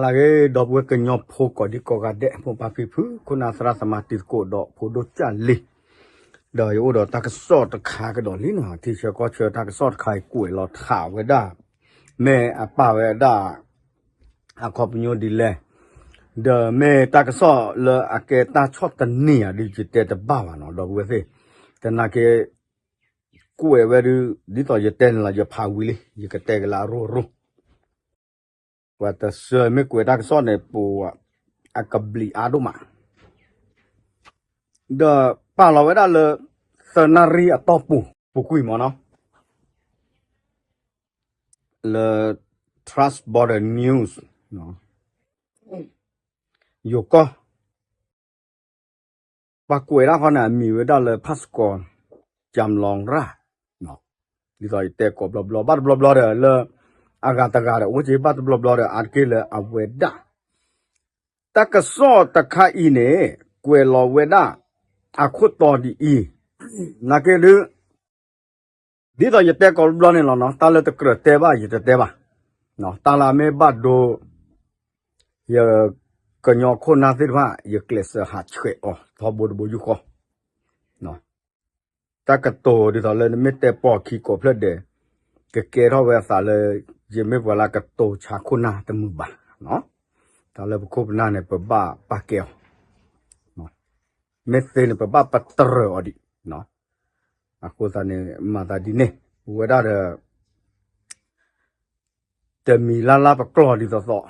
လၢအဂ့ၤ ဒီပုၢ်ဝဲၢ်ကညီဖိကိးဒံကိးဂၤဒဲး မိၢ်ပၢ်ဖံဖု ခိၣ်နၢ်သရၣ်သမါတံၤသကိးဒီးဖိဒိၣ်ကၢ်လံၤ, ဒီးယအိၣ်ဒီးတၢ်ကစီၣ်တခါကဒီးလံနီၤ ထံဆၢကီၢ်ဆၢတၢ်ကစီၣ်တခါအံၤကွဲးလီၤထးဝဲဒၣ် မ့ၢ်အပာ်ဝဲဒၣ် အခီပညီဒ်လဲၣ်, ဒီးမ့ၢ်တၢ်ကစီၣ်လၢအကဲတၢ်ဆီၣ်သနံးဧါဒ်ယတဲတဘၣ်ဘၣ်နီၤ ဒီပုၢ်ဝဲၢ်သ့ၣ်, သနာ်က့ ကွဲးဝဲဒၣ် ဒ်သိးယတဲန့ၣ်လီၤ ယဖးဝံၤလံ ယကတဲက့ၤလၢအရိၢ်ရိၢ် ပှၤတစၢၤမ့ၢ်ကွဲးတၢ်ကစီၣ်န့ၣ် ပှၤအကဘျံးအါဒိၣ်မး, ဒီးပာ်လီၤဝဲဒၣ်လၢ သၢနၣ်ရံၣ်အတီၢ်ပူၤ ပူၤကွံာ်မးနီၤ လၢ Trans Border News ယိၤကီၢ် ပှၤကွဲးဒၣ်ခီန့ၣ် အမံၤဝဲဒၣ်လၢ ဖးစကီၤ ကၠၣ်လီၤရၣ်, ဒ်သိးယတဲကိးဘျီဘျီ ဘၣ်တဘျီဘျီဒီးလၢ အဂၤတဂၤဒီး အိၣ်က့ၤဘၣ်တဘျီဘျီဒီး အါတက့ၢ်လၢအဝဲဒၣ် တၢ်ကစီၣ်တခါအံၤန့ၣ် ကွဲးလီၤဝဲဒၣ် အခိၣ်တီဒ်အံၤ, နာ်က့ဒု ဒ်သိးယတဲကိးဘျီန့ၣ်လီၤနီၤ တၢ်လၢတကြၢးတဲဘၣ် ယတတဲဘၣ်, တၢ်လၢအမ့ၢ်ဘၣ်ဒိ ယကညီခိၣ်နၢ်သ့ၣ်တဖၣ် ယကျဲးစၢးဟးဆှဲးအီၤ ထီဘိတဘိယူၢ်ဃီ, တၢ်ကတိၤဒ်သိးလၢနမ့ၢ်တဲပိာ်ခံကိးဖျၢၣ်ဒဲး ကကဲထီၣ်ဝဲအသးလၢ ယမ့ၢ်ပှၤလၢကတိၤဆါခိၣ်နၢ်တမုာ်ဘၣ်, တၢ်လၢပခိၣ်ပနၢ်န့ၣ် ပဘၣ်ပာ်ကဲအီၤ, မ့ၢ်သ့န့ၣ် ပဘၣ်ပတြၢၤအီၤဒံး, အဃိသတးန့ၣ် မၤသးဒ်န့ၣ် ပဝဲဒၣ်ဒီး တမံၤလၢ်လၢ်ပကျိာ်ဒ်သိးသိး,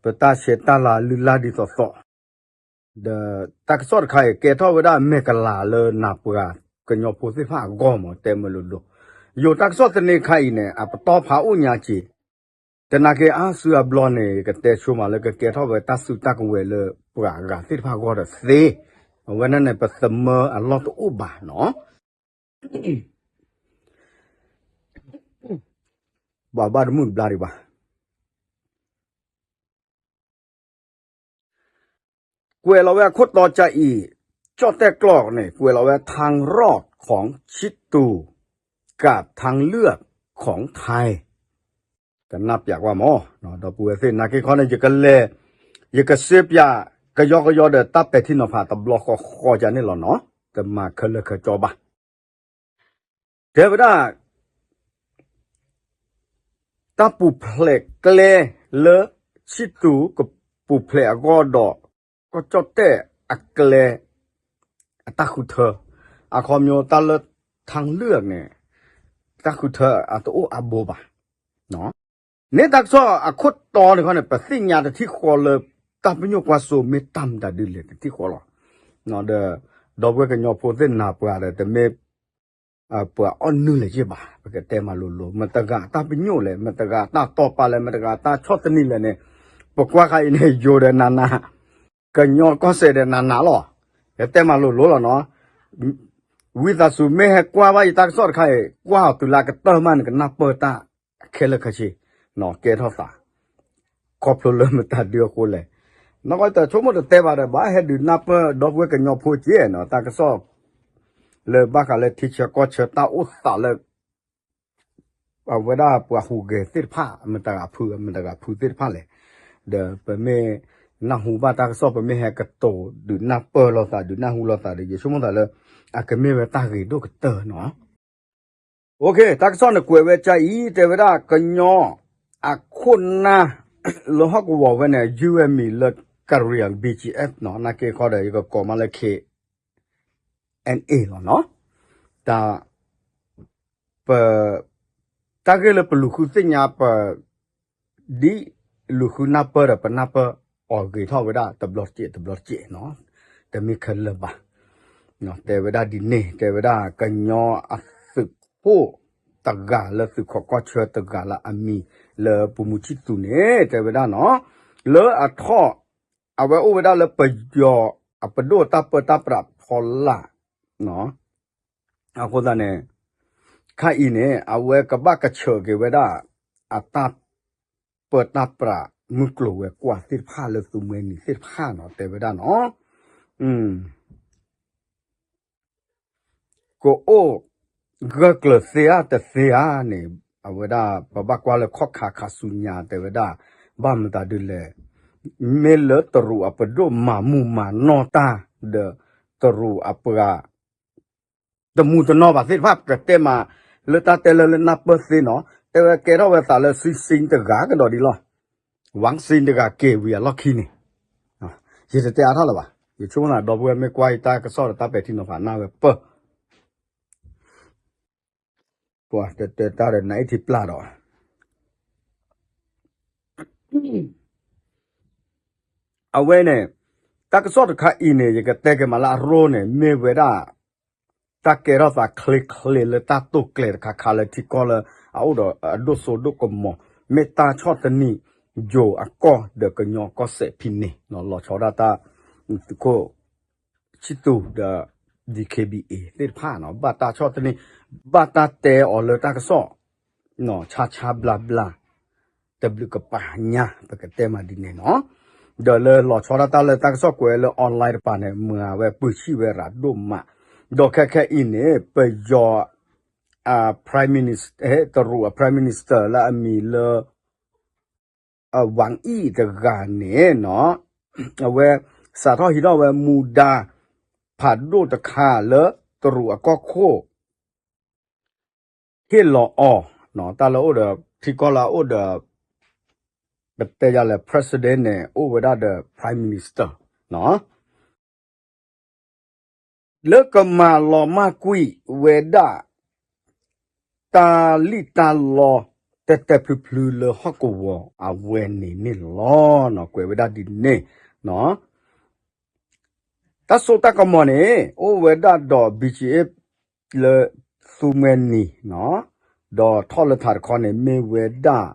ပတၢ်ဆဲးတၢ်လၤလုၢ်လၢ်ဒ်သိးသိး, ဒီးတၢ်ကစီၣ်တခါအံၤ ကဲထီၣ်ဝဲဒၣ်မဲာ်ကလၤလၢနၤပှၤကညီဖိသ့ၣ်တဖၣ်အဂီၢ်မး တဲမ့ၢ်လိၤလိၤ, ယိၤတၢ်ကစီၣ်သန့ခါအံၤန့ၣ် အပတီၢ်ဖးအိၣ်ညါက့ၤ, သနာ်က့အါစုအါဘျီန့ၣ် ယကတဲဆိမးလၢကကဲထီၣ်ဝဲတၢ်စုတၢ်ကဝဲၤလၢပှၤအဂၤသ့ၣ်တဖၣ်အဂီၢ်ဒီးသ့, အဝဲန့ၣ်န့ၣ် ပသမၢအလီၢ်တအိၣ်ဘၣ်နီၤ ဘၣ်ဘၣ်တမုၢ်တဘျါဒံးဘၣ်. ကွဲးလီၤဝဲအခိၣ်တီကါအံၤ, ကၠီၣ်တဲၣ်ကျီၢ်န့ၣ် ကွဲးလီၤဝဲ ทางรอดของชิตู กับทางเลือกของไทย ကနၣ်ပျးကွၢ်မး, ဒီပုၢ်ဝဲၢ်သ့ၣ် နာ်က့ခီန့ၣ် ယကလဲၤ, ယကစ့ပျး ကယီကယီဒီးတၢ်ပဲာ်ထံနီၤဖးတဘျီဃီဃီယၤန့ၣ်လီၤနီၤ, တမၤခဲလၢာ်ခဲဆ့ဘၣ်. တဲဝဲဒၣ် တၢ်ပူၤဖျဲးကျဲလၢ ဆံးသူၣ်ကပူၤဖျဲးအဂီၢ်ဒီး ကီၢ်ကၠီၣ်တဲၣ်အကျဲ အတၢ်ဃုထၢ, အခီပညီတၢ်လၢ ทางเลือก န့ၣ် တၢ်ဃုထၢအတအိၣ်အါဘိဘၣ်. န့ၣ်တၢ်ကစီၣ်အခိၣ်တီန့ၣ်ခီန့ၣ် ပသ့ၣ်ညါတထံၣ်ဃီလၢ တၢ်ပညိၣ်ကွၢ်စိမ့ၢ်တၢ်မတၤဒုလဲၣ်တထံၣ်ဃီလီၤ. ဒီး ဒီပုၢ်ဝဲၢ်ကညီဖိသ့ၣ်နၤပှၤဒီး တမ့ၢ် ပှၤအီၣ်နုၢ်လဲၣ်က့ဘၣ်, ပကတဲမးလိၤလိၤ မတၤတဂၤတၢ်ပညိၣ်လဲၣ်, မတၤတဂၤတၢ်တီၢ်ပာ်လဲၣ်, မတၤတဂၤတၢ်ဆီၣ်သနံးလဲၣ်န့ၣ်, ပကွၢ်ဃာ်အံၤန့ၣ် ယိၤဒီးနၤနၤ, ကညီကီၢ်စဲၣ်ဒီးနၤနၤလီၤ. ယတဲမးလိၤလိၤလီၤနီၤ. ဝံသးစူၤမ့ၢ်ဟဲကွၢ်ဘၣ်ယတၢ်ကစီၣ်တခါအံၤ ကွၢ်အီၤတုၤလၢအကတၢၢ်မးန့ၣ် ကနၢ်ပၢၢ်တၢ်ခဲလၢာ်ခဲဆ့, ကဲထီၣ်သး ခီဖျိလၢမတၤဒုအဃိလဲၣ်. နီၢ်ကီၢ်တဆိကမိၣ်တတဲဘၣ်ဒီး ဘၣ်ဟဲဒုးနၢ်ပၢၢ်ဒီပုၢ်ဝဲၢ်ကညီဖိက့နီၤ, တၢ်ကစီၣ် လၢဘၣ်ဃးလၢထံဆၢကီၢ်ဆၢတၢ်အိၣ်သးလၢ အဝဲဒၣ်ပှၤဟူးဂဲၤသ့ၣ်တဖၣ် မတၤဂၤဖု မတၤဂၤဖုသ့ၣ်တဖၣ်လဲၣ်, ဒီးပမ့ၢ်နၢ်ဟူဘၣ်တၢ်ကစီၣ် ပမ့ၢ်ဟဲကတိၤဒုးနၢ်ပၢၢ်လိာ်သး ဒုးနၢ်ဟူလိာ်သးဒီး ယဆိကမိၣ်သးလၢ အကမ့ၢ်ဝဲတၢ်ဂ့ၤဒိၣ်ကတၢၢ်နီၤ. တၢ်ကစီၣ်န့ၣ်ကွဲးဝဲဒ်အံၤ တဲဝဲဒၣ်ကညီအခိၣ်နၢ် လၢဟီၣ်ကဝီၤဝဲန့ၣ် ယုၢ်ဝဲမံၤလၢ Karen BGF နီၤ, နာ်က့ခီဒီး ယကကိးမးလၢ K N A လီၤနီၤ. တၢ် ပ တၢ်ဂ့ၢ်လၢပလူၤဃုသ့ၣ်ညါပ ဒ်လူၤဃုနၢ်ပၢၢ်ဒီး ပနၢ်ပၢၢ်အီၤဂ့ၤထီၣ်ဝဲဒၣ်တဘျီတစဲးတဘျီတစဲးနီၤ, တမ့ၢ်ခဲလၢာ်ဘၣ်. တဲဝဲဒၣ်ဒ်န့ၣ် တဲဝဲဒၣ်ကညီအသုးခိၣ်တဂၤလၢသုးခိးကီၢ်ဆၢတဂၤလၢအမံၤလၢ ပူၤမူဆံၣ်သူးန့ၣ် တဲဝဲဒၣ်နီၤ, လၢအထီၣ် အဝဲအိၣ်ဝဲဒၣ်လၢပယီၤအပဒိၣ်တၢ်ပၢတၢ်ပြးဖီလာ် အဃိသတးန့ၣ် ခါအံၤန့ၣ် အဝဲကဘၣ်ကဆှၢက့ၤဝဲဒၣ် အတၢ်ပၢတၢ်ပြးမုၢ်ကျိၤဝဲၤကွာ်သ့ၣ်တဖၣ်လၢသုးမွဲနံၤသ့ၣ်တဖၣ်နီၤ တဲဝဲဒၣ်နီၤ. ကအိၣ်ဂၢၢ်ကျၢၤသ့ဧါတသ့ဧါန့ၣ် အဝဲဒၣ်ပဘၣ်ကွၢ်လၢခီၣ်ခါခါဆူညါ တဲဝဲဒၣ် ဘၣ်မတၤဒ်လဲၣ်, မ့ၢ်လၢတရူးအပဒိၣ်မၤမူးမၤနီၢ်တၢ်ဒီး တရူးအပှၤ တမူတနီၢ်ဘၣ်သ့ၣ်တဖၣ် ပကတဲမး လၢတၢ်တဲလၢလၢနၢ်ပၢၢ်သ့နီၤ, တဲဝဲကဲထီၣ်ဝဲသးလၢ စံစံတဂၤကဒီးဒ်လီၤ, ဝၣ်စံတဂၤက့ၤဝံၤအလီၢ်ခံန့ၣ်, ယတတဲအါထီၣ်လၢၤဘၣ်, ယဆိကမိၣ်သးဒီပုၢ်ဝဲၢ်မ့ၢ်ကွၢ်ယတၢ်ကစီၣ်ဒီးတၢ်ပဲာ်ထံနီၤဖးနၢ်ဝဲပၢၢ် ပှၤတဲတဲတၢ်ဒီးနအ့ၣ်ထံပျၢ်ဒီး အဝဲန့ၣ် တၢ်ကစီၣ်တခါအံၤန့ၣ် ယကတဲက့ၤမးလၢအရိန့ၣ် မ့ၢ်ဝဲဒၣ် တၢ်ကဲထီၣ်သးချ့ချ့လၢတၢ်တိာ်ကျဲၤတခါခါလၢထံကီၢ်လၢ အအိၣ်ဒီးအဒိၣ်စိဒိၣ်ကမီၤ မ့ၢ်တၢ်ဆီၣ်သနံး ယိၤအကီၢ်ဒီးကညီကီၢ်စဲၣ်ဖဲန့ၣ် လီၤဆီဒၣ်တၢ် သုးခိၣ် ဆံသူးဒီး DKBA သ့ၣ်တဖၣ်နီၤ ဘၣ်တၢ်ဆီၣ်သနံး ဘၣ်တၢ်တဲအီၤလၢတၢ်ကစီၣ် ဆါဆါဘျါဘျါ တဘျုးကပၤညါ ပကတဲမးဒ်န့ၣ်နီၤ, ဒီးလၢလီၤဆီဒၣ်တၢ်လၢတၢ်ကစီၣ်ကွဲးလၢ online တပၤန့ၣ် မၤဝဲပုၢ်ဆံၣ်ဝဲရၤဒိၣ်မး, ဒီးခဲခဲအံၤန့ၣ် ပယီၤ Prime Minister တရူးအ Prime Minister လၢအမံၤလၢ ဝၣ်အံၣ်တဂၤန့ၣ်နီၤ အဝဲ စးထီၣ်ဟံးထီၣ်ဝဲမူဒါ ဖးဒိၣ်တခါလၢတရူးအကီၢ်ခိၣ် ဟ့ၣ်လီၤအီၤ တၢ်လၢအိၣ်ဒီး ထံကီၢ်လၢအအိၣ်ဒီး ပတဲယၤလဲၣ် president န့ၣ် အိၣ်ဝဲဒၣ်ဒီး prime minister နီၤ လၢကမၤလီၤမၢ်ကွံာ်ဝဲဒၣ် တၢ်လံၣ်တၢ်လီ တဲတဲဖျုဖျုလၢဟီၣ်ကဝီၤအဝဲန့ၣ်န့ၣ်လီၤ. ကွဲးဝဲဒၣ်ဒ်န့ၣ်နီၤ. တၢ်စိတၢ်ကမီၤန့ၣ် အိၣ်ဝဲဒၣ်ဒီး BGF လၢသူမှဲနံၤနီၤ, ဒီးထီၣ်လၢထးတခီန့ၣ် မ့ၢ်ဝဲဒၣ်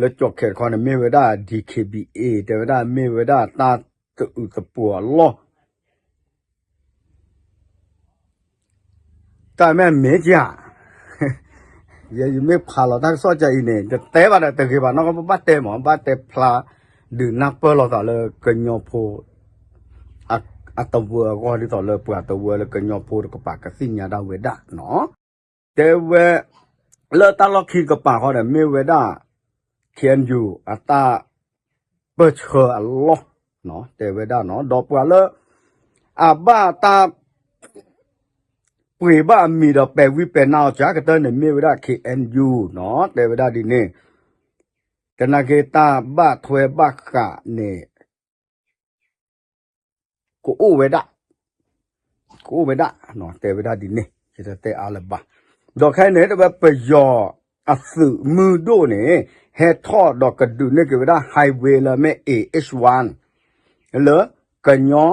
လၢကၠီၣ်ခဲတခီန့ၣ် မ့ၢ်ဝဲဒၣ် DKBA တဲဝဲဒၣ်မ့ၢ်ဝဲဒၣ်တၢ်တအုးသပှီၤအလီၢ် တၢ်မ့ၢ်မ့ၢ်ကၠၢ် ယဲယမ့ၢ်ဖးလီၤတၢ်ကစီၣ်ကၠၢ်အံၤန့ၣ် တတဲဘၣ်ဒီးတဂ့ၤဘၣ်နီၢ်ကီၢ် ပဘၣ်တဲမး ဘၣ်တဲဖျါ ဒုးနၢ်ပၢၢ်လိာ်သးလၢကညီဖိ အတဝၢအဂီၢ်ဒ်သိးလၢပှၤတဝၢလၢကညီဖိတကပၤကသ့ၣ်ညါဒၣ်ဝဲဒၣ်နီၤ. တဲဝဲ လၢတၢ်လီၢ်ခံတကပၤဃီဒီး မ့ၢ်ဝဲဒၣ် KNU အတၢ်ပၢၢ်ဆၢအလီၢ် တဲဝဲဒၣ်နီၤ ဒီးပှၤလၢ အဘၣ်တၢ် ပှ့ၤဘၣ်အမံၤဒီးပဲာ်ဝံပဲာ်နါအီၤကၢ်ကတၢၢ်န့ၣ် မ့ၢ်ဝဲဒၣ် KNU နီၤ တဲဝဲဒၣ်ဒ်န့ၣ် သနာ်က့တၢ်ဘၣ်ထွဲဘၣ်ဃးန့ၣ် ကအိၣ်ဝဲဒၣ် ကအိၣ်ဝဲဒၣ် တဲဝဲဒၣ်ဒ်န့ၣ် ယတတဲအါလၢၤဘၣ်. ဒီးခဲအံၤန့ၣ် တဲဝဲပယီၤအသုးမုၢ်ဒိၣ်န့ၣ် ဟဲထီၣ်ဒီးကဒုးန့ၢ်က့ၤဝဲဒၣ် highway လၢမ့ၢ် A H one လၢကညီ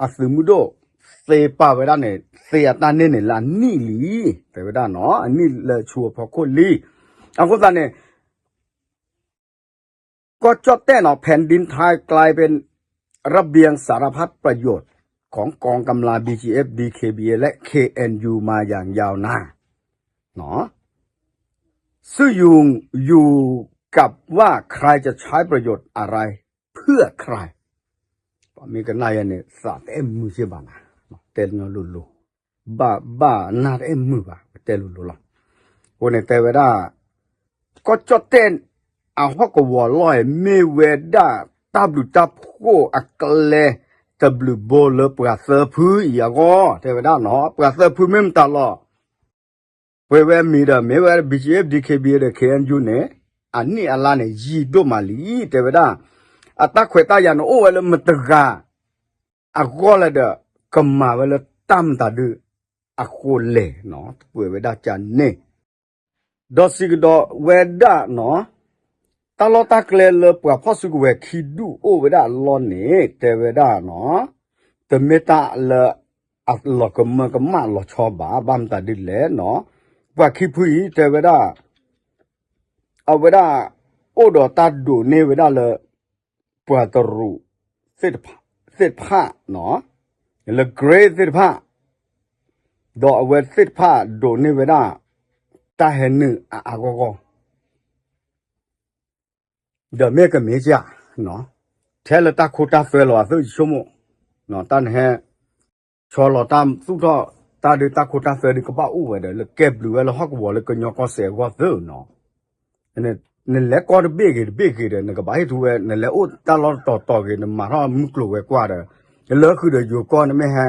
အသုးမုၢ်ဒိၣ် သ့ပာ်ဝဲဒၣ်န့ၣ် သ့အတၢ်န့ၢ်န့ၣ်လၢအနံၣ်လံ တဲဝဲဒၣ်နီၤ အနံၣ်လၢဆူအဖီခိၣ်လံ. အဃိသတးန့ၣ် ကီၢ်ကၠီၣ်တဲၣ်နီၤ แผ่นดินไทยกลายเป็นระเบียงสารพัดประโยชน์ ของกองกำลัง บีจีเอฟ ดีเคบีเอ และ เคเอ็นยู มาอย่างยาวนาน ซึ่งอยู่อยู่กับว่าใครจะใช้ประโยชน์อะไรเพื่อใคร ပမ့ၢ်ကနၣ်ယဲန့ၣ် သးတအဲၣ်မုာ်က့ဘၣ်နၤ တဲညီလိၤလိၤ ဘၣ်ဘၣ်နၢ်တအဲၣ်မုာ်ဘၣ် ပတဲလိၤလိၤလီၤ. အဃိန့ၣ်တဲဝဲဒၣ် ကီၢ်ကၠီၣ်တဲၣ်အဟီၣ်ကဝီၤလီၢ်အံၤ မ့ၢ်ဝဲဒၣ်တၢ်ဘျုးတၢ်ဖှိၣ်အကျဲ တဘျုးဘိလၢပှၤသၢဖုအံၤအဂီၢ် တဲဝဲဒၣ်နီၤ ပှၤသၢဖုမ့ၢ်မတၤလီၤ ပှဲၤဝဲမံၤဒီး မ့ၢ်ဝဲ ဘီၣ်ကၠံအ့ဖ် ဒံခ့ဘံ ဒီး ခ့ၣ်အဲၣ်ယူၣ်န့ၣ် အနံၣ်အလါန့ၣ် ယံာ်ဒိၣ်မးလံ တဲဝဲဒၣ် အတၢ်ခွဲးတၢ်ယာ်န့ၣ် အိၣ်ဝဲလၢမတၤတဂၤ အဂီၢ်လဲၣ်ဒီး ကမၤဝဲလၢတၢ်မတၤဒု အဃိလဲၣ်နီၤ ပှဲၤဝဲဒၣ်ကန့ၣ် ဒီးစံးကဒီးဝဲဒၣ်နီၤ တၢ်လီၢ်တၢ်ကျဲလၢပှၤဖီၣ်စုကဝဲၤခံဒူၣ်အိၣ်ဝဲဒၣ်အလီၢ်န့ၣ် တဲဝဲဒၣ်နီၤ တမ့ၢ်တၢ်လၢအလီၤကမၢကမၣ်လီၤဆီဘၣ် ဘၣ်မတၤဒ်လဲၣ်နီၤ ပှၤခံဖုအံၤ တဲဝဲဒၣ် အဝဲဒၣ် အိၣ်ဒီးတၢ်ဒိးန့ၢ်ဝဲဒၣ်လၢ ပှၤတရူးသ့ၣ်တဖၣ် လၢ Gray သ့ၣ်တဖၣ် ဒီးအဝဲသ့ၣ်တဖၣ်ဒိးန့ၢ်ဝဲဒၣ် တၢ်ဟဲနုာ်အါအါဂီၢ်ဂီၢ် ဒီးမ့ၢ်ကမ့ၢ်ကၢ် ထဲလၢတၢ်ခိတၢ်သွဲလီၤအသိးယဆိကမိၣ် တၢ်နဟဲ ဆီလီၤတၢ်သူၣ်ထီၣ်တၢ်ဒုးတၢ်ခိတၢ်သွဲဒုးကဘၣ်အိၣ်ဝဲဒီး လၢကဲဘျုးဝဲလၢဟီၣ်ကဝီၤလၢကညီကီၢ်စဲၣ်အဂီၢ်သ့နီၤ န့ၣ် နလဲၤကီၢ်တဘ့ၣ်ဂ့ၤတဘ့ၣ်ဂ့ၤဒီး နကဘၣ်ဟ့ၣ်ထူဝဲ နလဲၤအိၣ်တၢ်လီၢ်တတီၤတီၤဂ့ၤ နမၤထီၣ်မုၢ်ကျိၤဝဲၤကွာ်ဒီး လၢဃုာ်ဒီးယိၤကီၢ် နမ့ၢ်ဟဲ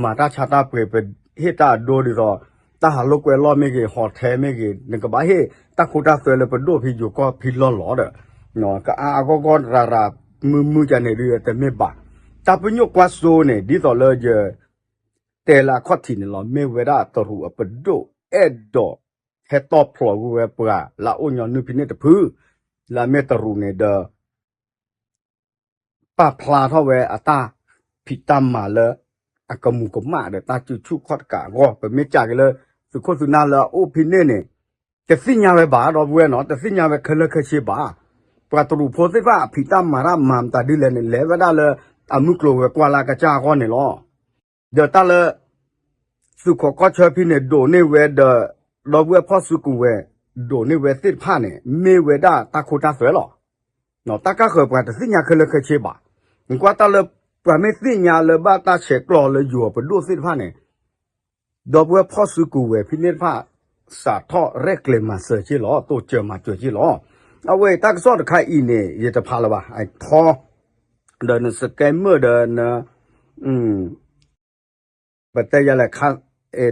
မၤတၢ်ဆါတၢ်ပှ့ၤ ပဟ့ၣ်တၢ်အဒိဒ်သိး တၢ်ဟးလိာ်ကွဲလီၢ်မ့ၢ်ဂ့ၤ ဟီၣ်ထဲမ့ၢ်ဂ့ၤ နကဘၣ်ဟ့ၣ်တၢ်ခိတၢ်သွဲလၢပဒိၣ်ဖဲယိၤကီၢ်ဖဲလီၢ်လီၤဒီး ကအါအဂီၢ်ဂီၢ်ရၤရၤ မုၢ်မုၢ်ကန့ၣ်ဒ် တမ့ၢ်ဘၣ်. တၢ်ပညိၣ်ကွၢ်စိန့ၣ် ဒ်သိးလၢယ တဲလၢအခီၣ်ထံးန့ၣ်လီၤ. မ့ၢ်ဝဲဒၣ်တရူးအပဒိၣ်အဲၣ်ဒိး ဟဲတီၣ်ဖျိးကွံာ်ဝဲပှၤလၢအအိၣ်ညီနုၢ်ဖဲန့ၣ်တဖု လၢအမ့ၢ်တရူးန့ၣ်ဒီး ပာ်ဖျါထီၣ်ဝဲအတၢ်ဖံးတၢ်မၤလၢ အကမူးကမၣ်ဒီးတၢ်စုဆူၣ်ခီၣ်တကးအဂီၢ် ပမ့ၢ်ကးက့ၤလၢ သုးခိၣ်သုးနၢ်လၢအအိၣ်ဖဲန့ၣ်န့ၣ် တသ့ၣ်ညါဝဲဘၣ် ဒီပုၢ်ဝဲၢ်နီၤ တသ့ၣ်ညါဝဲခဲလၢာ်ခဲဆ့ဘၣ်. ပှၤတရူးဖိသ့ၣ်တဖၣ်အဖံးတၢ်မၤတၢ်မၤမတၤဒ်လဲၣ်န့ၣ် လဲၤဝဲဒၣ်လၢအမုၢ်ကျိၤဝဲၤကွာ်လၢအကစၢ်အဂီၢ်န့ၣ်လီၤ. ဒီးတၢ်လၢ သုးခိးကီၢ်ဆၢဖဲန့ၣ် ဒိးန့ၢ်ဝဲဒီး ဒီပုၢ်ဝဲၢ်ဖီၣ်စုကဝဲၤ ဒိးန့ၢ်ဝဲသ့ၣ်တဖၣ်န့ၣ် မ့ၢ်ဝဲဒၣ်တၢ်ခိတၢ်သွဲလီၤ. တၢ်ကၢ်ဃၢၤပှၤတသ့ၣ်ညါခဲလၢာ်ခဲဆ့ဘၣ်. နကွၢ်တၢ်လၢ ပှၤမ့ၢ်သ့ၣ်ညါလၢဘၣ်တၢ်ဆဲးကျိးလၢယိၤပဒိၣ်သ့ၣ်တဖၣ်န့ၣ် ဒီပုၢ်ဝဲၢ်ဖီၣ်စုကဝဲၤဖဲန့ၣ်တဖၣ် စးထီၣ်ရဲၣ်ကျဲၤမၤစၢၤက့ၢ်လီၤ တိစၢၤမၤစၢၤက့ၢ်လီၤ. အဝဲအံၤတၢ်ကစီၣ်တခါအံၤန့ၣ် ယတဖးလၢၤဘၣ် အထီ ဒီးန scammer ဒီးန ပတဲယၤလဲၣ်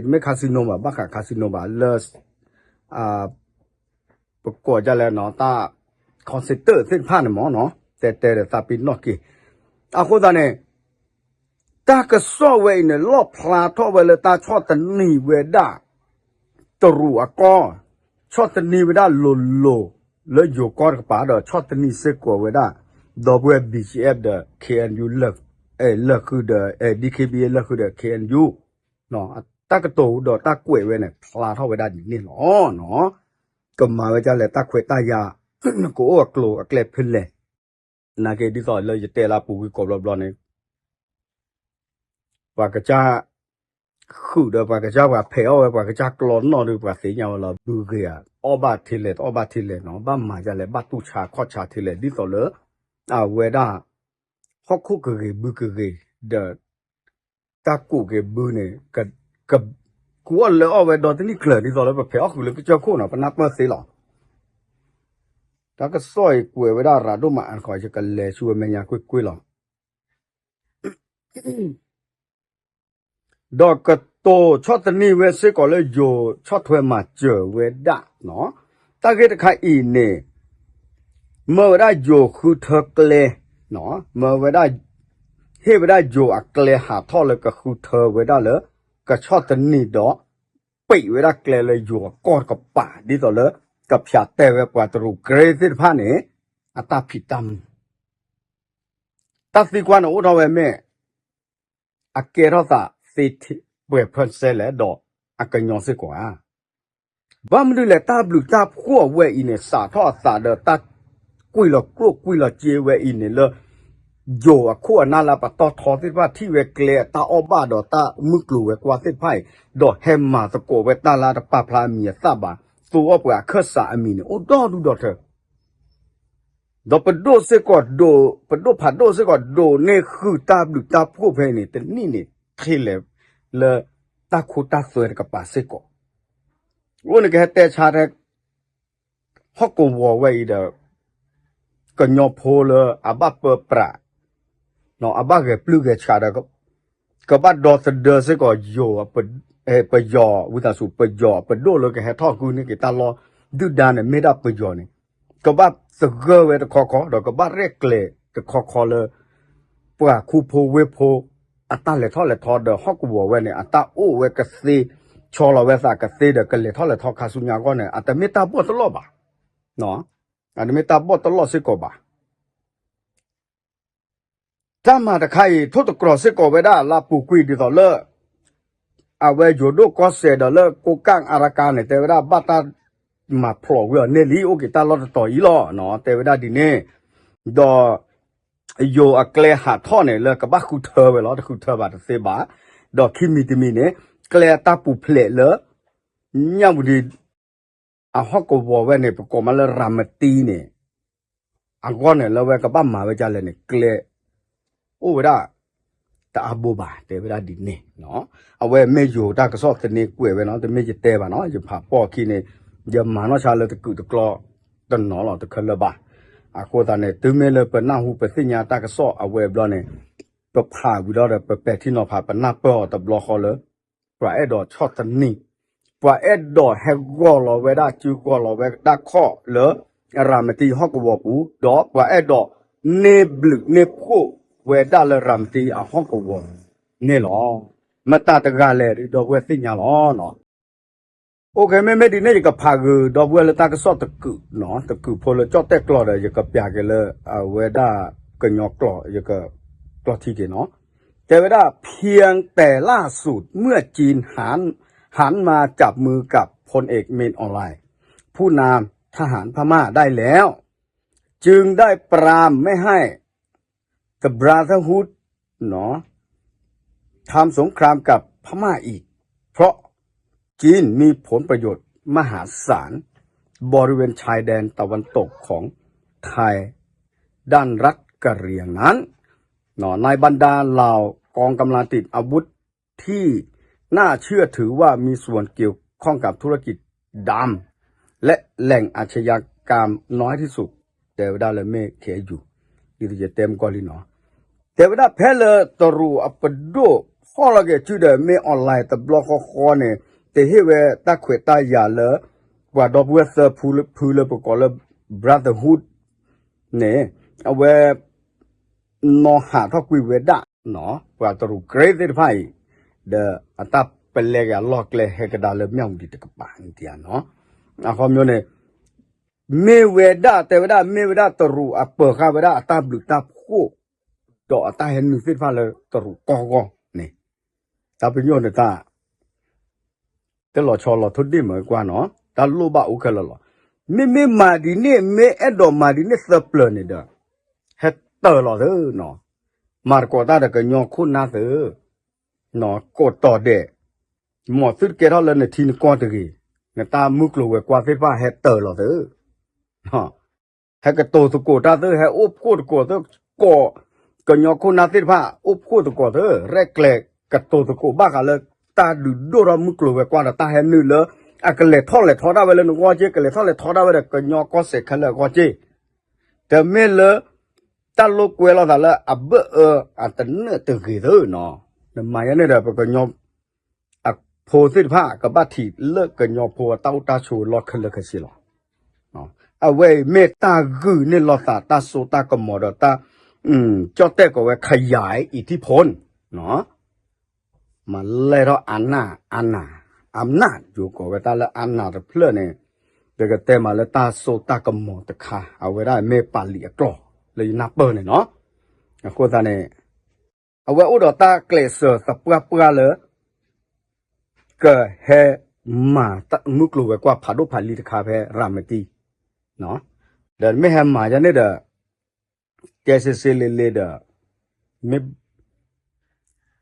တမ့ၢ် casino ဘၣ် ဘၣ်ဃး casino ဘၣ် လၢ ပကိးဒ်လဲၣ်နီၤ တၢ် call center သ့ၣ်တဖၣ်န့ၣ်မ့ၢ်နီၤ တဲတဲဒီးသးပ့ၤနီၣ်က့ၤ အဃိသတးန့ၣ် တၢ်ကစီၣ်ဝဲအံၤန့ၣ် လီၣ်ဖျါထီၣ်ဝဲလၢတၢ်ဆီၣ်သနံးဝဲဒၣ် တရူးအကီၢ် ဆီၣ်သနံးဝဲဒၣ်လိၤလိၤ လၢယိၤကီၢ်တကပၤဒီး ဆီၣ်သနံးစ့ၢ်ကီးဝဲဒၣ် ဒီပုၢ်ဝဲၢ် B G F ဒီး K N U လၢာ်ဃုာ်ဒီး D K B A လၢာ်ဃုာ်ဒီး K N U တၢ်ကတိၤဒီးတၢ်ကွဲးဝဲန့ၣ် ဖျါထီၣ်ဝဲဒၣ်ဒ်န့ၣ်လီၤ. ကမၤဝဲဒ်လဲၣ် တၢ်ခွဲးတၢ်ယာ် ကအိၣ်အကျိၤအကျဲဖဲလဲၣ် နာ်က့ဒ်သိးလၢယတဲလၢပူၤကွံာ်ကိးဘျီဘျီန့ၣ် ပှၤကစၢ် ဃုာ်ဒီးပှၤကစၢ်ပှၤဖဲးအီၣ်ဝဲ ပှၤကစၢ်ကျီနီၣ်ဒီး ပှၤသ့ၣ်ညါဝဲလီၤ ဘုဂ့ၤဧါ အီၣ်ဘၣ်ထဲလဲၣ် တအီၣ်ဘၣ်ထဲလဲၣ်နီၤ ဘၣ်မၤဒ်လဲၣ် ဘၣ်တူၢ်ဆါခီၣ်ဆါထဲလဲၣ် ဒ်သိးလၢ အဝဲဒၣ် ဟီၣ်ခိၣ်ကဂ့ၤဘုကဂ့ၤ ဒီး တၢ်ကူးက့ၤဘုန့ၣ် က ကူးအီၣ်လၢအီၣ်ဝဲဒီတနံၣ်ကျၢၤ ဒ်သိးလၢပဖဲးအီၣ်ဃုာ်လၢကစၢၢ်ခိၣ်နီၤ ပနၢ်ပၢၢ်သ့လီၤ. တၢ်ကစီၣ်အံၤကွဲးဝဲဒၣ်ရၤဒိၣ်မးအါတခီ ယကလဲၤဆူဝဲမဲာ်ညါကွ့ၢ်ကွ့ၢ်လီၤ. ဒီးကတိၤဆီၣ်သနံးဝဲစ့ၢ်ကီးလၢယိၤဆီၣ်ထွဲမၤစၢၤဝဲဒၣ်နီၤ တၢ်ဂ့ၢ်တခါအံၤန့ၣ် မၢဝဲဒၣ်ယိၤဃုထၢကျဲ မၢဝဲဒၣ် ဟ့ၣ်ဝဲဒၣ်ယိၤအကျဲဟးထီၣ်လၢကဃုထၢဝဲဒၣ်လၢ ကဆီၣ်သနံးဒီး ပံးဝဲဒၣ်ကျဲလၢယိၤအကီၢ်တကပၤ ဒ်သိးလၢ ကဖျးတဲဝဲပှၤတရူးကရ့သ့ၣ်တဖၣ်န့ၣ် အတၢ်ဖံးတၢ်မၤ တၢ်သံကွၢ်န့ၣ်အိၣ်ထီၣ်ဝဲမ့ၢ် အကဲထီၣ်သးသ့ပှဲၤ percent လဲၣ်ဒီးအကညီစ့ၢ်ကီးဧါ. ဘၣ်မနုၤလဲၣ် တၢ်ဘျုးတၢ်ဖှိၣ်အဝဲအံၤန့ၣ် စးထီၣ်အသးဒီးတၢ်ကွံာ်လီၤကျိၣ်ကွံာ်လီၤစ့ဝဲအံၤန့ၣ်လၢ ယိၤအခိၣ်အနၢ်လၢပတီၢ်ထီသ့ၣ်တဖၣ် ထံၣ်ဝဲကျဲအတၢ်အီၣ်ဘၣ်ဒီးတၢ်မုၢ်ကျိၤဝဲၤကွာ်သ့ၣ်တဖၣ်အံၤ ဒီးဟဲမၤသကိးဝဲတၢ်လၢတပာ်ဖျါအမံၤအသၣ်ဘၣ် သူအီၣ်ပှၤအခၢၣ်စးအမံၤန့ၣ် အိၣ်ဒီဒူၣ်ဒီထၢ ဒီးပဒိၣ်စ့ၢ်ကီးဒိး ပဒိၣ်ဖးဒိၣ်စ့ၢ်ကီးဒိးန့ၢ်ဃုာ်တၢ်ဘျုးတၢ်ဖှိၣ်ဖဲအံၤန့ၣ် တနံၣ်န့ၣ် ထဲလဲၣ် လၢတၢ်ခိတၢ်သွဲတကပၤစ့ၢ်ကီး အဃိန့ၣ်ကဟဲတဲဆါထဲ ဟီၣ်ကဝီၤဝဲအံၤဒီး ကညီဖိလၢအဘၣ်ပၢပြး အဘၣ်ဂဲၤပျုၢ်ဂဲၤဆှးဒီး ကဘၣ်ဒီသဒၢစ့ၢ်ကီးယိၤ ပယီၤ ဝံသးစူၤ ပယီၤပဒိၣ်လၢကဟဲထီၣ်ဃုန့ၢ်က့ၤတၢ်လီၢ်ဒုၣ်ဒါန့ၣ် မ့ၢ်ဒၣ်ပယီၤန့ၣ် ကဘၣ်သဂၢၢ်ဝဲတခီခီ ဒီးကဘၣ်ရဲၣ်ကျဲၤတခီခီလၢ ပှၤခူဖိဝ့ၢ်ဖိ အတၢ်လဲၤထီၣ်လဲၤထီဒီးဟီၣ်ကဝီၤဝဲန့ၣ် အတၢ်အိၣ်ဝဲကသ့ ဆီလီၤဝဲသးကသ့ဒီးကလဲၤထီၣ်လဲၤထီခါဆူညါအဂီၢ်န့ၣ် အတမ့ၢ်တၢ်ဘီၣ်တလီၢ်ဘၣ်. အတမ့ၢ်တၢ်ဘီၣ်တလီၢ်စ့ၢ်ကီးဘၣ်. တၢ်မၤတခါအံၤ ထိၣ်သတြီၤစ့ၢ်ကီးဝဲဒၣ်လၢအပူၤကွံာ်ဒ်သိးလၢ အဝဲယိၤဒိၣ်ကီၢ်စဲၣ်ဒီးလၢကိးကၣ်အါရကါန့ၣ် တဲဝဲဒၣ်ဘၣ်တၢ်မၤဖျိးဝံၤအီၤန့ၢ်လံ အိၣ်က့ၤတၢ်လီၢ်တတီၤအံၤလီၤ တဲဝဲဒၣ်ဒ်န့ၣ် ဒီး ယိၤအကျဲဟးထီၣ်န့ၣ် လၢကဘၣ်ဃုထၢဝဲလီၤ တဃုထၢဘၣ်တသ့ဘၣ်. ဒီးခံမံၤတမံၤန့ၣ် ကျဲအတၢ်ပူၤဖျဲးလၢ ညၣ်ဝတံၤ အဟီၣ်ကဝီၤဝဲန့ၣ် ပကိးမးလၢရၤမတံန့ၣ် အဂီၢ်န့ၣ် လၢဝဲကဘၣ်မၤဝဲဒ်လဲၣ်န့ၣ် ကျဲ အိၣ်ဝဲဒၣ် တအါဘိဘၣ် တဲဝဲဒၣ်ဒ်န့ၣ်. အဝဲမ့ၢ်ယိၤတၢ်ကစီၣ်သန့ကွဲးဝဲနီၤ တမ့ၢ်ယတဲဘၣ်နီၤ ယဖးပိာ်အခံန့ၣ် ယမၤနီၢ်ဆါလၢတကုာ်တကျီ တနီၤလီၤတခဲလၢာ်ဘၣ်. အဃိသတးန့ၣ် တုၤမ့ၢ်လၢပနၢ်ဟူပသ့ၣ်ညါတၢ်ကစီၣ်အဝဲဘျီန့ၣ် ပဖးဝံၤဒီးဒီး ပပဲာ်ထံနီၤဖး ပနၢ်ပၢၢ်အီၤတဘျီဃီလၢ ပှၤအဲၣ်ဒိးဆီၣ်သနံး, ပှၤအဲၣ်ဒိးဟဲဂီၤလီၤဝဲဒၣ် စုဂီၤလီၤဝဲဒၣ်ခီၣ်လၢ ရၤမတံဟီၣ်ကဝီၤပူၤ, ဒီးပှၤအဲၣ်ဒိးန့ၢ်ဘျုးန့ၢ်ဖှိၣ်ဝဲဒၣ်လၢရၤမတံအဟီၣ်ကဝီၤန့ၣ်လီၤ. မတၤတဂၤလဲၣ် ဒီပုၢ်ဝဲၢ်သ့ၣ်ညါလီၤ. OK, မ့မ့ၢ်ဒ်န့ၣ် ယကဖးဂုာ်ဒီပုၢ်ဝဲၢ်လၢတၢ်ကစီၣ်တကုာ်နီၤ, တကုာ်ဖိလၢကၠီၣ်တဲၣ်ကျီဒီး ယကပျးက့ၤလၢအဝဲဒၣ်ကညီကျိာ် ယကကျီထံက့ၤနီၤ. တဲဝဲဒၣ် เพียงแต่ล่าสุดเมื่อจีนหันหันมาจับมือกับพลเอกมินออนไลน์ ผู้นำทหารพม่าได้แล้ว จึงได้ปรามไม่ให้ The Brotherhood เนาะ ทำสงครามกับพม่าอีก เพราะจีนมีผลประโยชน์มหาศาลบริเวณชายแดนตะวันตกของไทยด้านรัฐกะเหรี่ยงนั้น เนาะ ในบรรดาเหล่ากองกำลังติดอาวุธที่น่าเชื่อถือว่ามีส่วนเกี่ยวข้องกับธุรกิจดำและแหล่งอาชญากรรมน้อยที่สุด တဲဝဲဒၣ်လၢမ့ၢ် เคเอ็นยู ဒ်သိးယတဲမုၢ်ကီၢ်လံနီၤ, တဲဝဲဒၣ်ဖဲလၢတရူးအပဒိၣ်ဖီၣ်လီၤက့ၤစုဒီး မ့ၢ် online တဘျီဃီဃီန့ၣ် တဟ့ၣ်ဝဲတၢ်ခွဲးတၢ်ယာ်လၢ ပှၤဒီပုၢ်ဝဲၢ်သၢဖုလၢပကိးလၢ Brotherhood န့ၣ် အဝဲ နီၤဟးထီၣ်ကွံာ်ဝဲဒၣ်နီၤ ပှၤတရူး Karen သ့ၣ်တဖၣ်အံၤ ဒီးအတၢ်ပလဲက့ၤအလီၢ်ကျဲဟဲကဒါလၢ မြဝတီ တကပၤန့ၣ်ဧါနီၤ. အခီပညီန့ၣ် မ့ၢ်ဝဲဒၣ် တဲဝဲဒၣ် မ့ၢ်ဝဲဒၣ်တရူးအပၢၤဃာ်ဝဲဒၣ်အတၢ်ဘျုးတၢ်ဖှိၣ် ဒီးအတၢ်ဟဲနုာ်သ့ၣ်တဖၣ်လၢတရူးကီၢ်ဂီၢ်န့ၣ် တၢ်ပညိၣ်န့ၣ်တၢ် တလီၤဆီလီၤထိၣ်ဒ့ၣ်မးကွၢ်နီၤ, တၢ်လိၣ်ဘၣ်အိၣ်ခဲလၢာ်လီၤ. မ့မ့ၢ်မၤဒ်န့ၣ် မ့ၢ်အဲၣ်ဒိးမၤဒ်န့ၣ်သၢပျၢၤန့ၣ်ဒီး ဟဲတၢၤလီၤသုနီၤ, မၤသကိးတၢ်ဒီးကညီခိၣ်နၢ်သု ကိးတီၤဒဲး, မ်သုတကဲထီၣ်လၢနထံနကီၢ်တဂ့ၤ, နတၢ်မုၢ်ကျိၤဝဲၤကွာ်သ့ၣ်တဖၣ်ဟဲတၢၤလီၤသု ဟဲကတိၤသကိးတၢ်သု ဟဲအိၣ်ဖှိၣ်သကိးသု ကိး ကညီခိၣ်နၢ်သ့ၣ်တဖၣ် အိၣ်ဖှိၣ်သကိးသု ရဲၣ်ကျဲၤကတိၤသကိးဘၣ်ဃးလၢ တၢ်ဒုးဒိၣ်ထီၣ်မုၢ်ကျိၤဝဲၤကွာ်ဒီးတၢ်ဟဲနုာ်လၢ အကလဲၤထီၣ်လဲၤထီဒၣ်ဝဲလၢနဂီၢ်က့ ကလဲၤထီၣ်လဲၤထီဒၣ်ဝဲဒီး ကညီကီၢ်စဲၣ်ခဲလၢာ်အဂီၢ်က့ တမ့ၢ်လၢ တၢ်လိာ်ကွဲလိာ်သးလၢအဘၢၣ်အၢအတနၢၣ်တဂ့ၤသုနီၤ, နမၤယါန့ၣ်ဒီး ပကညီ အဖိသ့ၣ်တဖၣ် ကဘၣ်ထံးလၢကညီဖိအတၢ်အိၣ်တၢ်ဆိးအလီၢ်ခဲလၢာ်ခဲဆ့လီၤ. အဝဲအံၤမ့ၢ်တၢ်ဂုာ်န့ၢ်လိာ်သးတၢ်စိတၢ်ကမီၤဒီးတၢ် ကၠီၣ်တဲၣ်ကိးဝဲ ขยายอิทธิพล မၤလဲၢ်ထီၣ်အနၢ်အနၢ် အနၢ်ယိၤကိးဝဲတၢ်လၢအနၢ်တဖျၢၣ်န့ၣ် ပကတဲမးလၢတၢ်စိတၢ်ကမီၤတခါ အဝဲဒၣ်မ့ၢ်ပာ်လံာ်အကျိာ်လၢယနၢ်ပၢၢ်န့ၣ်နီၤ. အဃိသတးန့ၣ် အဝဲအိၣ်ဒီးတၢ်ကျဲးစၢးသပှၢ်ပှၢ်လၢ ကဟဲမၤမုၢ်ကျိၤဝဲၤကွာ်ဖးဒိၣ်ဖးလံၤတခါဖဲရၤမတံ ဒီးမ့ၢ်ဟဲမၤယါန့ၣ်ဒီး ကဲစ့စ့လ့လ့ဒီး မ့ၢ်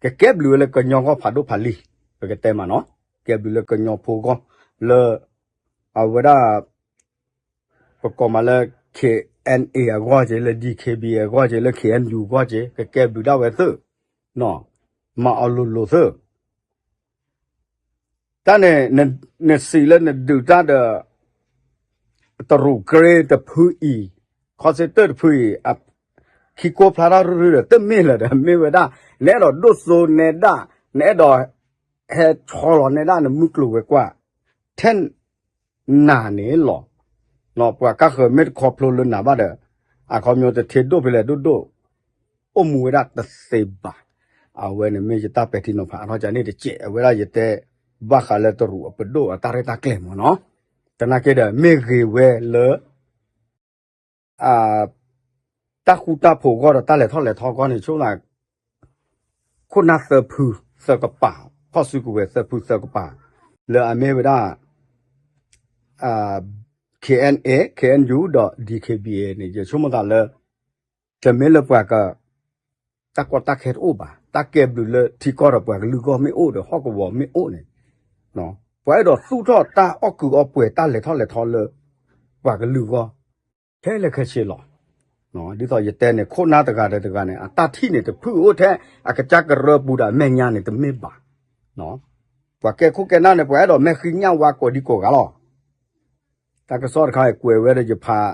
ကကဲဘျုးဝဲလၢကညီဂီၢ်ဖးဒိၣ်ဖးလံၤ ပကတဲမးနီၤ, ကဲဘျုးလၢကညီဖိဂီၢ် လၢ အဝဲဒၣ် ပကိးမးလၢ KNA အဂီၢ်က့ လၢ DKBA အဂီၢ်က့ လၢ KNU အဂီၢ်က့ ကကဲဘျုးဒၣ်ဝဲသ့ၣ်, မၤအီၤလိၤလိၤသ့ၣ် တၢ်န့ၣ် နစံးလၢနဒုးတၢ်ဒီး တရူးကရ့တဖုအံၤ, ခီစ့တၢၣ်တဖုအံၤ, ခံကိးဖျါထီၣ်ရုရုဒီး တမ့ၢ်လၢၤဒီး မ့ၢ်ဝဲဒၣ် နအဲၣ်ဒိးဒိၣ်စိနဲဒၣ်, နအဲၣ်ဒိး ဟဲဆီလီၤနဲဒၣ်နမုၢ်ကျိၤဝဲၤကွာ် ထဲ နၤန့ၣ်လီၤ. ပှၤကါဃၢၤမ့ၢ်တခီဖျိလၢနၤဘၣ်ဒီး အခီပညီတထ့ဒိၣ်ဖဲလဲၣ်ဒိၣ်ဒိၣ် အိၣ်မူဝဲဒၣ်တသ့ဘၣ်. အဝဲန့ၣ်မ့ၢ်ယတၢ်ပဲာ်ထံနီၤဖးအါထီၣ်ကန့ၣ်တကဲး အဝဲဒၣ်ယတဲဘၣ်ဃးလၢတရူးအပဒိၣ်အတၢ်ရဲၣ်တၢ်ကျဲၤမးနီၤ. သနာ်က့ဒီး မ့ၢ်ဂ့ၤဝဲလၢ တၢ်ဃူတၢ်ဖိးအဂီၢ်ဒီးတၢ်လဲၤထီၣ်လဲၤထီအဂီၢ်န့ၣ် ဆိကမိၣ်သး ခိၣ်နၢ်သၢဖုသၢကပၤ, ဖီၣ်စုကဝဲၤသၢဖုသၢကပၤ လၢအမ့ၢ်ဝဲဒၣ် KNA, KNU ဒီး DKBA န့ၣ် ယဆိကမိၣ်သးလၢ တမ့ၢ်လၢပှၤက တၢ်ကီတၢ်ခဲတအိၣ်ဘၣ်, တၢ်ကဲဘျုးလၢထံကီၢ်ဒီးပှၤကလုာ်ဂီၢ်မ့ၢ်အိၣ်ဒီးဟီၣ်ကဝီၤမ့ၢ်အိၣ်န့ၣ် ပှၤအဲၣ်ဒိးသူၣ်ထီၣ်တၢ်အီၣ်ကုးအီပှဲၤတၢ်လဲၤထီၣ်လဲၤထီလၢ ပှၤကလုာ်ဂီၢ် ခဲလၢာ်ခဲဆ့လီၤ. ဒ်သိးယတဲန့ၣ် ခိၣ်နၢ်တဂၤဒီးတဂၤန့ၣ် အတၢ်ထံၣ်န့ၣ် တဖုအိၣ်ထဲအကစၢ်ကရၢပူၤဒီးအမဲာ်ညါန့ၣ် တမ့ၢ်ဘၣ်. ပှၤကဲခိၣ်ကဲနၢ်န့ၣ် ပှၤအဲၣ်ဒိးမဲာ်ဃံညၣ်ဝါကိးဒံကိးဂၤလီၤ. တၢ်ကစီၣ်တခါအံၤကွဲးဝဲဒီးယဖး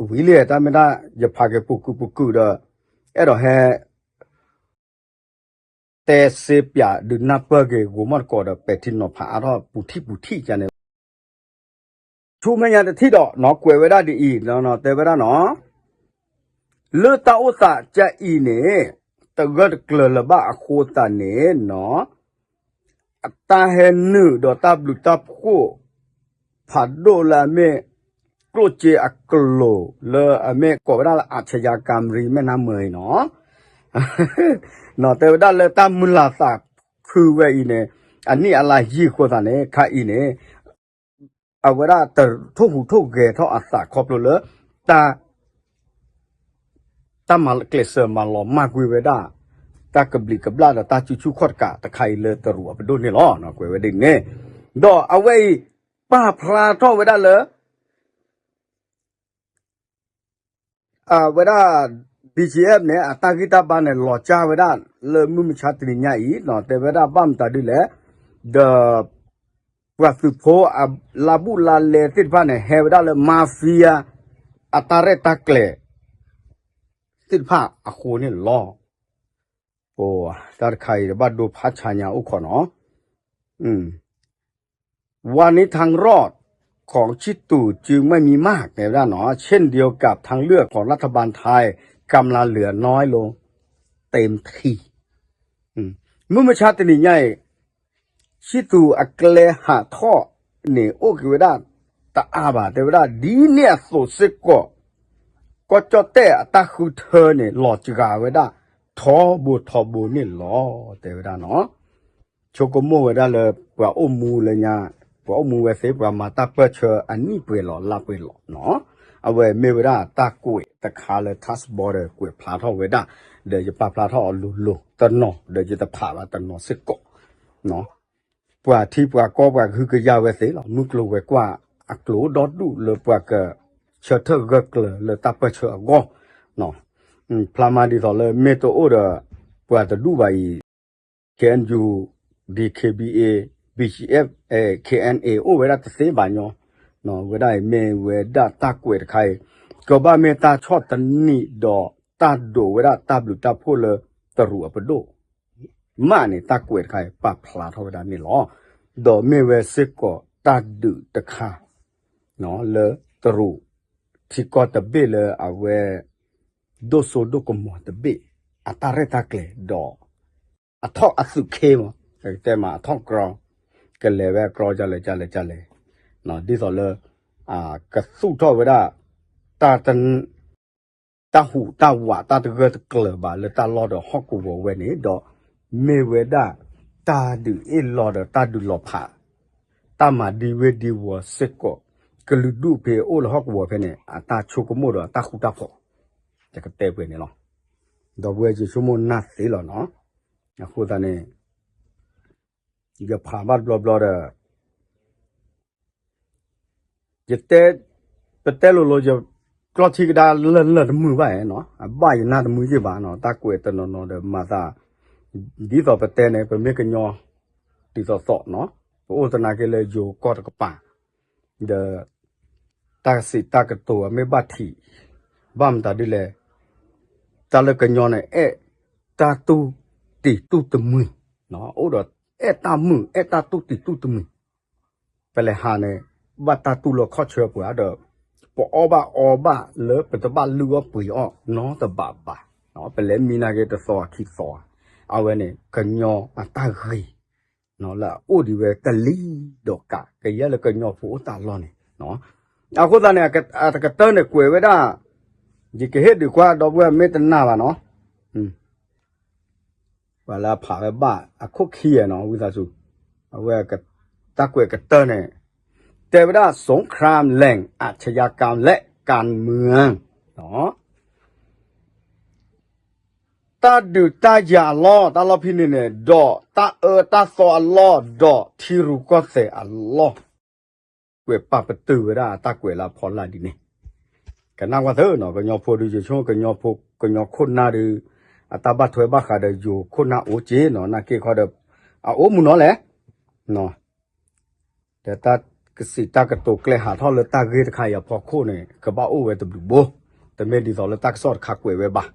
ဝံၤလံ တၢ်မ့ၢ်ဒၣ်ယဖးက့ၤပူၤကုာ်ပူၤကုာ်ဒီး အဲၣ်ဒိးဟဲ တဲစ့ပၠးဒုးနၢ်ပၢၢ်က့ၤဂီၤမီၢ်တကိးဒီး ပဲာ်ထံနီၤဖးအါထီၣ်ပူၤထံၣ်ပူၤထံၣ်ကန့ၣ် ဆူမဲာ်ညါတထံၣ်ဒီးနီၤ ကွဲးဝဲဒၣ်ဒ်အံၤနီၤ တဲဝဲဒၣ်နီၤ လၢတၢ်အိၣ်သးကအံၤန့ၣ် တဂၢၢ်တကျၢၤလၢၤဘၣ်အဃိသတးန့ၣ်နီၤ အတၢ်ဟဲနုာ်ဒီးတၢ်ဘျုးတၢ်ဖှိၣ် ဖးဒိၣ်လၢအမ့ၢ် ကျိၣ်စ့အကျိၤလၢအမ့ၢ်ကိးဝဲဒၣ်လၢ อาชญากรรม ရိမဲၢ်နါမၢၤအံၤနီၤ တဲဝဲဒၣ်လၢတၢ်မုၢ်လၢ်သးခုဝဲအံၤန့ၣ် အနံၣ်အလါယံာ်အဃိသတးန့ၣ် ခါအံၤန့ၣ် အဝဲဒၣ်တထိၣ်ဟူးထိၣ်ဂဲၤထီၣ်အသးခီဖျိလၢ တၢ် တၢ်မၤကျဲးစၢးမၤလီၤမၢ်ကွံာ်ဝဲဒၣ် တၢ်ကဘျံးကဘျၣ်ဒီးတၢ်စုဆူၣ်ခီၣ်တကးတခါအံၤလၢတရူးအပဒိၣ်န့ၣ်လီၤ. ကွဲးဝဲဒ်န့ၣ် ဒီးအဝဲအံၤ ပာ်ဖျါထီၣ်ဝဲဒၣ်လၢ အဝဲဒၣ် ဘီၣ်ကၠံၣ်အ့ၣ်ဖ် န့ၣ် အတၢ်ဂံၢ်တၢ်ဘါန့ၣ် လီၤကၢ်ဝဲဒၣ်လၢမုၢ်မဆါတနံၤညါအံၤ တဲဝဲဒၣ်ဘၣ်မတၤဒ်လဲၣ် ဒီး ပှၤသုးဖိအလါဘူးလါလဲသ့ၣ်တဖၣ်န့ၣ် ဟဲဝဲဒၣ်လၢ mafia အတၢ်ရဲၣ်တၢ်ကျဲၤ သ့ၣ်တဖၣ်အဃိန့ၣ်လီၤ. တၢ်တခါအံၤတဘၣ်ဒိဖးဆါညါအိၣ်ခိးနီၤ วันนี้ทางรอดของชิตูจึงไม่มีมาก တဲဝဲဒၣ်နီၤ เช่นเดียวกับทางเลือกของรัฐบาลไทย กำลังเหลือน้อยลงเต็มที မုၢ်မဆါတနံၤညါအံၤ ဆံးသူၣ်အကျဲဟးထီၣ်န့ၣ် အိၣ်က့ၤဝဲဒၣ်တအါဘၣ် တဲဝဲဒၣ် ဒ်န့ၣ်အသိးစ့ၢ်ကီး ကီၢ်ကၠီၣ်တဲၣ်အတၢ်ဃုထၢန့ၣ် လီၤစှၤဝဲဒၣ် ထီဘိထီဘိန့ၣ်လီၤ တဲဝဲဒၣ်နီၤ ဆိကမိၣ်ဝဲဒၣ်လၢ ပှၤအိၣ်မူလၢညါ ပှၤအိၣ်မူဝဲသ့ၣ် ပှၤမၤတၢ်ပၢၢ်ဆၢအနံၣ်ပှဲၤလီၤလါပှဲၤလီၤနီၤ အဝဲမ့ၢ်ဝဲဒၣ်တၢ်ကွဲးတခါလၢ Task Force ဒီးကွဲးဖျါထီၣ်ဝဲဒၣ် ဒီးယပာ်ဖျါထီၣ်အီၤလိၤလိၤတနီၤ ဒီးယတဖးဘၣ်တနီၤစ့ၢ်ကီး ပှၤထံပှၤကီၢ်ပှၤကဟုကယာ်ဝဲသ့ၣ်လီၤ မုၢ်ကျိၤဝဲၤကွာ်အကျိၤဒီဒူၣ်လၢပှၤကဆၢထၢၣ်ဂၢၢ်ကျၢၤလၢတၢ်ပၢၢ်ဆၢအဂီၢ် ဖျါမးဒ်သိးလၢမ့ၢ်တအိၣ်ဒီး ပှၤတဒူၣ်ဘၣ်အံၤ KNU DKBA BGF KNA အိၣ်ဝဲဒၣ်တသ့ဘၣ်ညီ ဝဲဒၣ်အံၤမ့ၢ်ဝဲဒၣ်တၢ်ကွဲးတခါအံၤ ကဘၣ်မ့ၢ်တၢ်ဆီၣ်တနံၣ်ဒီးတၢ်ဒိးဝဲဒၣ်တၢ်ဘျုးတၢ်ဖှိၣ်လၢတရူးအပဒိၣ် မးန့ၣ် တၢ်ကွဲးတခါအံၤ ပာ်ဖျါထီၣ်ဝဲဒၣ်န့ၣ်လီၤ. ဒီးမ့ၢ်ဝဲစ့ၢ်ကီးတၢ်ဒုးတခါ လၢတရူး ထံကီၢ်တဘ့ၣ်လၢအဝဲ ဒိၣ်စိဒိၣ်ကမီၤတဘ့ၣ် အတၢ်ရဲၣ်တၢ်ကျဲၤဒီး အထီၣ်အသုးခ့မး ကတဲမးအထီၣ်ကြီ ကလဲၤဝဲကြီကလဲၤကလဲၤကလဲၤ ဒ်သိးလၢ ကသူၣ်ထီၣ်ဝဲဒၣ် တၢ် တၢ်ဟူးတၢ်ဝးတၢ်တဂၢၢ်တကျၢၤဘၣ်လၢတၢ်လီၢ်ဒီးဟီၣ်ကဝီၤဝဲန့ၣ်ဒီး မ့ၢ်ဝဲဒၣ် တၢ်ဒုးအ့ၣ်လိာ်ဒီးတၢ်ဒုးလီၤဖး တၢ်မၤဒံဝ့ၢ်ဒံဝီၤစ့ၢ်ကီး ကလုာ်ဒူၣ်ဖဲအိၣ်လၢဟီၣ်ကဝီၤဖဲန့ၣ် အတၢ်ဆိကမိၣ်ဒီးအတၢ်ဃူတၢ်ဖိး ယကတဲပှဲၤန့ၣ်လီၤ. ဒီပုၢ်ဝဲၢ်ယဆိကမိၣ်နၢ်သ့လီၤနီၤ. အဃိသတးန့ၣ် ယဖးဘၣ်တဘျီဘျီဒီး ယတဲ ပတဲလိၤလိၤ ယကျီၢ်ထံကဒါလၢာ်လၢာ်တမုာ်ဘၣ်နီၤ အဘၣ်ယနၢ်တမုာ်ယ့ၢ်ဘၣ်နီၤ တၢ်ကွဲးတနီၤနီၤဒီးမၤသး ဒ်သိးပတဲန့ၣ် ပမ့ၢ်ကညီ ဒ်သိးသိးနီၤ ပအိၣ်သနာ်က့လၢယိၤကီၢ်တကပၤ ဒီး တၢ်စံးတၢ်ကတိၤအမ့ၢ်ဘၣ်ထံး ဘၣ်မတၤဒ်လဲၣ် တၢ်လၢကညီန့ၣ် အဲၣ်တၢ်တူၢ်တံၤတူၢ်တမှံၤ အိၣ်ဒီးအဲၣ်တၢ်မုာ် အဲၣ်တၢ်တူၢ်တံၤတူၢ်တမှံၤ ပလဲၤဟးန့ၣ် ဘၣ်တၢ်တူၢ်လိာ်ခီၣ်ဆၢပှၤဒီး ပအီၣ်ဘၣ်အီဘၣ်လၢပတဘၣ်လုၢ်အီၣ်ပှ့ၤအီၣ်နီတဘးဘၣ် ပလဲၤမံနာ်က့တသီခံသီ အဝဲန့ၣ် ကညီအတၢ်ဂ့ၤ လၢအအိၣ်ဒံးဝဲကလံၤဒီးကး ကယဲၢ်လၢကညီဖိအိၣ်တၢ်လီၢ်န့ၣ် အဃိသတးန့ၣ် အတကတၢၢ်န့ၣ်ကွဲးဝဲဒၣ် ယကဟ့ၣ်ဒုးကွၢ်ဒီပုၢ်ဝဲၢ်မ့ၢ်တနာ်ဘၣ်နီၤ ပှၤလၢအဖးဝဲဘၣ်အခိၣ်ခံနီၤ ဝံသးစူၤ အဝဲ တၢ်ကွဲးကတၢၢ်န့ၣ် တဲဝဲဒၣ် สงครามแหล่งอาชญากรรมและการเมือง တၢ်ဒုးတၢ်ယၤအလီၢ် တၢ်လီၢ်ဖဲန့ၣ်န့ၣ် ဒီးတၢ်အၢတၢ်သီအလီၢ် ဒီးထံရူၢ်ကီၢ်သဲးအလီၢ် ကွဲးပာ်ပတုာ်ဝဲဒၣ်အတၢ်ကွဲးလၢအဖီလာ်ဒ်န့ၣ် ကနၣ်ကွၢ်သ့နီၤ ကညီဖိဒုးယဆိကမိၣ် ကညီဖိ ကညီခိၣ်နၢ်ဒုး အတၢ်ဘၣ်ထွဲဘၣ်ဃးဒီးယိၤခိၣ်နၢ်အိၣ်က့နီၤ နာ်က့ခီဒီး အအိၣ်မူနီၤလဲၣ် ဒီးတၢ် ကစံးတၢ်ကတိၤကျဲဟးထီၣ်လၢတၢ်ဂ့ၢ်တခါအံၤအဖီခိၣ်န့ၣ် ကဘၣ်အိၣ်ဝဲတဘျုးဘိ, တမ့ၢ်ဒ်သိးလၢတၢ်ကစီၣ်တခါကွဲးဝဲဘၣ်.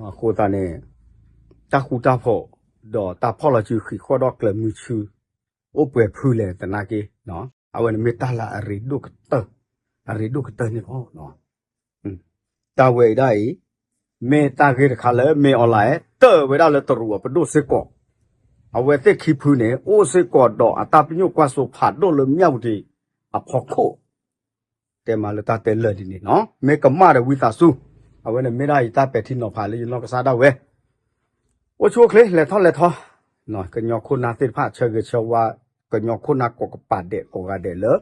အဃိသတးန့ၣ် တၢ်ဃူတၢ်ဖိး ဒီးတၢ်ဖီၣ်လီၤစုဃံးဃီၣ်ဒီးကျၢၤမုဆူ အိၣ်ပှဲၤဖုလဲၣ်သနာ်က့, အဝဲန့ၣ်မ့ၢ်တၢ်လၢအရ့ဒိၣ်ကတၢၢ်, အရ့ဒိၣ်ကတၢၢ်န့ၣ်လီၤ. တၢ်ဝဲအံၤဒၣ်အံၤ မ့ၢ်တၢ်ဂ့ၢ်တခါလၢ မ့ၢ်အီၤလၢ တၢၢ်ဝဲဒၣ်လၢတရူးအပဒိၣ်စ့ၢ်ကီး, အဝဲသ့ၣ်ခံဖုန့ၣ် အိၣ်စ့ၢ်ကီးဒီးအတၢ်ပညိၣ်ကွၢ်စိဖးဒိၣ်လၢမၠၣ်ဝတံၤအဖီခိၣ်, တဲမးလၢတၢ်တဲလၢာ်ဒ်န့ၣ်နီၤ, မ့ၢ်ကမၣ်ဒီးဝံသးစူၤ, အဝဲန့ၣ်မ့ၢ်ဒၣ်အံၤတၢ်ပဲာ်ထံနီၤဖးလၢယနီၢ်ကစၢ်ဒၣ်ဝဲ အိၣ်ဆူၣ်အိၣ်ချ့ လဲၤထီၣ်လဲၤထီ, ကညီခိၣ်နၢ်သ့ၣ်တဖၣ်ဆၢဂ့ၤဆၢဝါ ကညီခိၣ်နၢ်ကိးကပၤဒဲးကိးဂၤဒဲးလၢ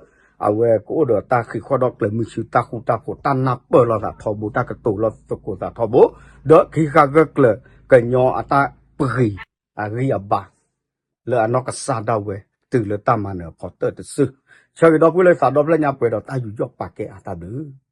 အဝဲကအိၣ်ဒီးတၢ်ဃံးဃီၣ်ဒီးကျၢၤမုဆူ တၢ်ဃူတၢ်ဖိး တၢ်နၢ်ပၢၢ်လိာ်သးထီဘိ တၢ်ကတိၤလီၤသကိးသးထီဘိ, ဒီးကဟံးဃာ်ဂၢၢ်ကျၢၤကညီအတၢ်ပဂံၢ်အဂံၢ်အဘါ လၢအနီၢ်ကစၢ်ဒၣ်ဝဲ တုၤလၢတၢ်မၤနၢၤအဖီတၢၢ်တစု, ဆၢဂ့ၤဒီပုၢ်ဝဲၢ်လၢသးဒီဖျၢၣ်ညါပှဲၤဒီးတၢ်ယူးယီၣ်ပာ်ကဲအါတၢ်ဘျုး